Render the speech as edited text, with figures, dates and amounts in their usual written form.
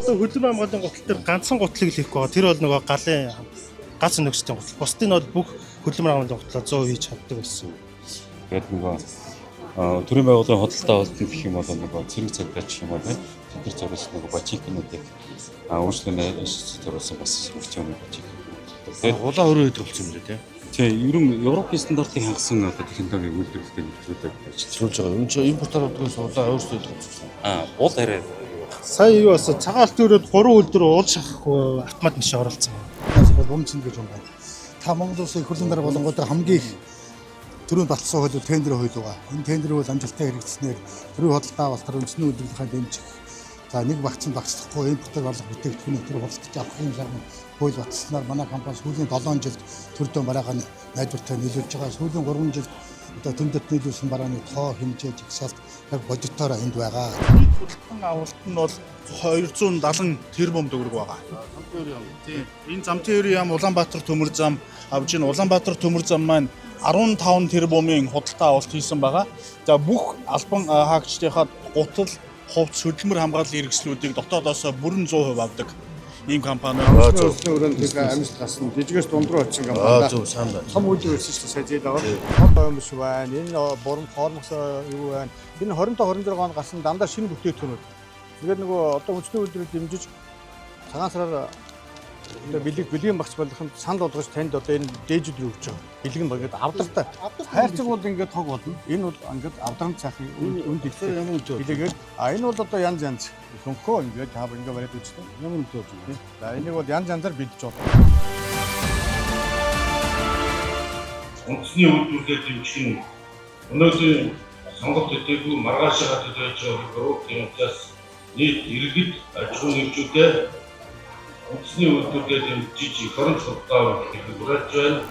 Одоо хөдөлмөр хамгааллын гутал дээр ганцхан гутлыг л хийхгүй байгаа. Тэр бол нөгөө галын гац нөхцөлтэй гутал. Бусдын нь бол бүх хөдөлмөр хамгааллын гутлаа 100% хийж чаддаг байсан. Тэгээд нөгөө төрийн байгууллагын худалдаа авалтанд гэх юм бол нөгөө цэрэг цагдаач юм бол тэд нар зориулсан нөгөө бачикнуудыг өөрчлөлт зориулсан бас өрчөөний бачик. Тэгээд Улаан өрөө идэх болсон юм лээ тий. тий, ер нь Европын стандартыг хангасан одоо технологийн үйлдвэрлэлтэй нэвтрүүлэг ажиллаж Сүүлж байгаа. Энэ чинь импортоор авдгаас улаан өөрсдөө идэх болсон. байна. Уул арай Сая юу болсон? Цагаан алт өрөөд 3 үйлдвэр уул шахах автомат машин оролцсон. Нас бол Бумцэнд гэж юм байна. Та Монгол улсын их хурлын дарга болонгуудаа хамгийн их түрүүнд батлсан хууль бол тендерийн хууль байгаа. Энэ тендерийн хууль амжилттай хэрэгжснээр төрийн худалдаа авалтаар үндэсний үйлдвэрлэлийн дэмжих, за нэг багцсан багцлахгүй импортоор орлох бүтээгдэхүүнийг төр худалдаж авах юм шарган хууль баталснаар манай компани сүүлийн 7 жилд төр дөм бараагаа найдвартай нийлүүлж байгаа. Сүүлийн 3 жилд одоо тендерт нийлүүлсэн барааны тоо хэмжээ жагсаалт яг бодитоор энд байгаа. Худалдан авалт нь бол 270 тэрбум төгрөг байгаа. Тийм. Энэ замтын ерийн яам Улаанбаатар төмөр зам авж ийн Улаанбаатар төмөр зам маань 15 тэрбумын худалдан авалт хийсэн байгаа. За бүх албан хаагчдынхаа гутал, хувц, хөдөлмөр хамгааллын хэрэгслүүдийг дотоодоос бүрэн 100% авдаг ийм компани. Үндэсний өрөөнд нэг амьсгал гарсан. Жижигээс дунд руу очсон компани. Зөв сайн байна. Том үйлдвэр ирсэн шүү дээ сая зээл байгаа. Том боомш байна. Энэ бурам хоормос юу байна. Энэ 25 26 онд гарсан дандаа шинэ бүтээгдэхүүнүүд. Тэгээд нөгөө одоо үндэсний үйлдвэрийг дэмжиж цагаан сараар одоо бэлэг бэлгийн багц болгоход санал болгож танд одоо энэ дээжүүд рүү өгч байгаа. Бэлгэн баг гэдэг авдартай. Хайрцаг бол ингээд тог болно. Энэ бол ингээд авдаран цаахын үнд дэлхээ. Ямар үнэтэй вэ? Бэлгээр а энэ бол одоо янз янз хөнгөө ингээд та ингээд бариад үзтээ. Ямар үнэтэй вэ? За энийг бол янз янзаар бэлдэж болно. Үндэсний үйлдвэрлэлээр дэмжих нь өнөөдрийн сонголт төдийгүй маргаашаа төлөөж байгаа группийн учраас нийт иргэд аж ахуйн нэгжүүдэд үндэсний үйлдвэрлэлээр дэмжиж эх орон худалдаа авах хэрэгтэй уриалж байна.